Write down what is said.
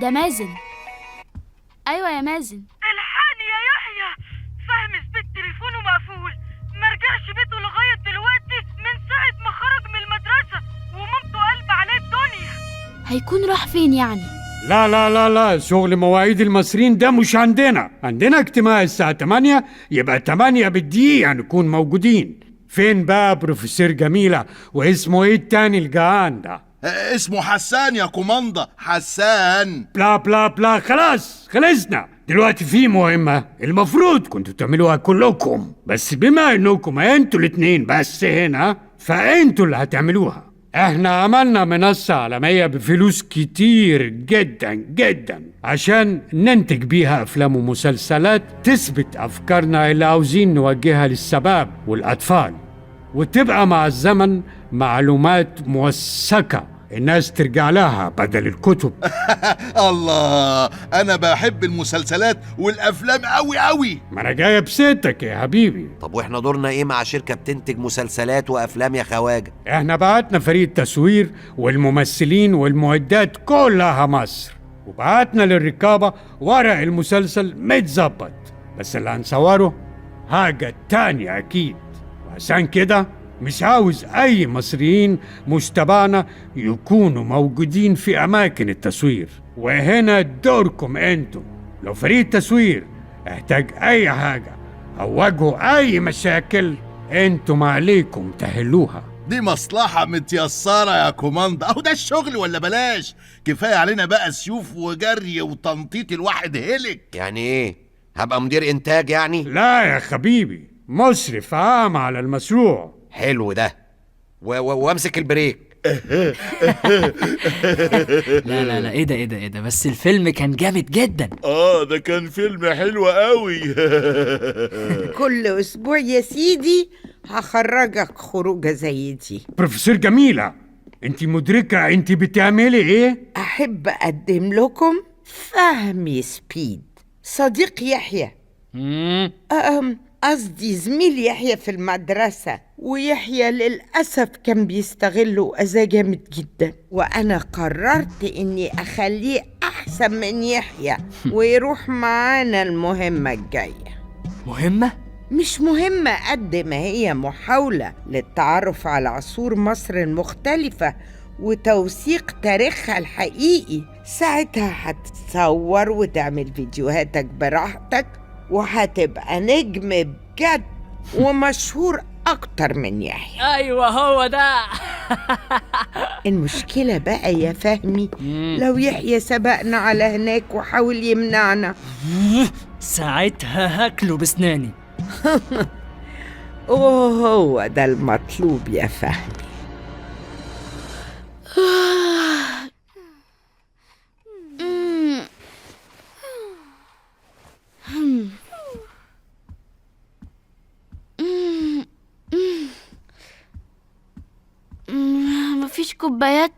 ده مازن. ايوه يا مازن. الحقني يا يحيى، فهمي سبيت تليفونه مقفول، ما رجعش بيته لغاية دلوقتي من ساعة ما خرج من المدرسة، ومامته قلب عليه الدنيا. هيكون راح فين يعني؟ لا لا لا لا، شغل مواعيد المصريين ده مش عندنا. عندنا اجتماع الساعة 8، يبقى 8 بالدقيقة نكون موجودين. فين بقى بروفيسور جميلة؟ واسمه ايه التاني الجعان ده؟ اسمه حسان يا كوماندا، حسان. بلا بلا بلا، خلاص خلصنا. دلوقتي في مهمة المفروض كنتوا تعملوها كلكم، بس بما انكم انتوا الاتنين بس هنا فانتوا اللي هتعملوها. احنا عملنا منصة عالمية بفلوس كتير جدا جدا عشان ننتج بيها افلام ومسلسلات تثبت افكارنا اللي عاوزين نوجهها للشباب والاطفال، وتبقى مع الزمن معلومات موثقة الناس ترجع لها بدل الكتب. الله، أنا بحب المسلسلات والأفلام أوي أوي. ما أنا جاي بستك يا حبيبي. طب وإحنا دورنا إيه مع شركة بتنتج مسلسلات وأفلام يا خواجة؟ إحنا بعتنا فريق التصوير والممثلين والمعدات كلها مصر، وبعتنا للرقابة ورق المسلسل متظبط، بس اللي هنصوره حاجة تانية أكيد. وعشان كده مش عاوز أي مصريين مش تبعنا يكونوا موجودين في أماكن التصوير، وهنا دوركم أنتم. لو فريق التصوير احتاج أي حاجة أو واجهوا أي مشاكل، أنتم عليكم تحلوها. دي مصلحة متيسرة يا كوماندا، أهو ده الشغل ولا بلاش. كفاية علينا بقى سيوف وجري وتنطيط، الواحد هلك. يعني إيه؟ هبقى مدير إنتاج يعني؟ لا يا خبيبي، مشرف عام على المشروع. حلو ده، وامسك ال break. لا لا لا، ايه ده ايه ده ايه ده، بس الفيلم كان جامد جدا. ده كان فيلم حلو قوي. كل اسبوع يا سيدي هخرجك خروجه زي دي. بروفيسور جميلة، انت مدركة انت بتعملي ايه؟ احب اقدم لكم فهمي سبيد، صديق يحيى. قصدي زميل يحيى في المدرسة، ويحيى للأسف كان بيستغله أذى جامد جدا، وأنا قررت إني أخليه أحسن من يحيى ويروح معانا المهمة الجاية. مهمة؟ مش مهمة قد ما هي محاولة للتعرف على عصور مصر المختلفة وتوثيق تاريخها الحقيقي. ساعتها هتتصور وتعمل فيديوهاتك براحتك، وهتبقى نجم بجد ومشهور أكتر من يحيى. أيوة هو ده. المشكلة بقى يا فهمي لو يحيى سبقنا على هناك وحاول يمنعنا، ساعتها هاكله بسناني. وهو ده المطلوب يا فهمي. مفيش كوبايات.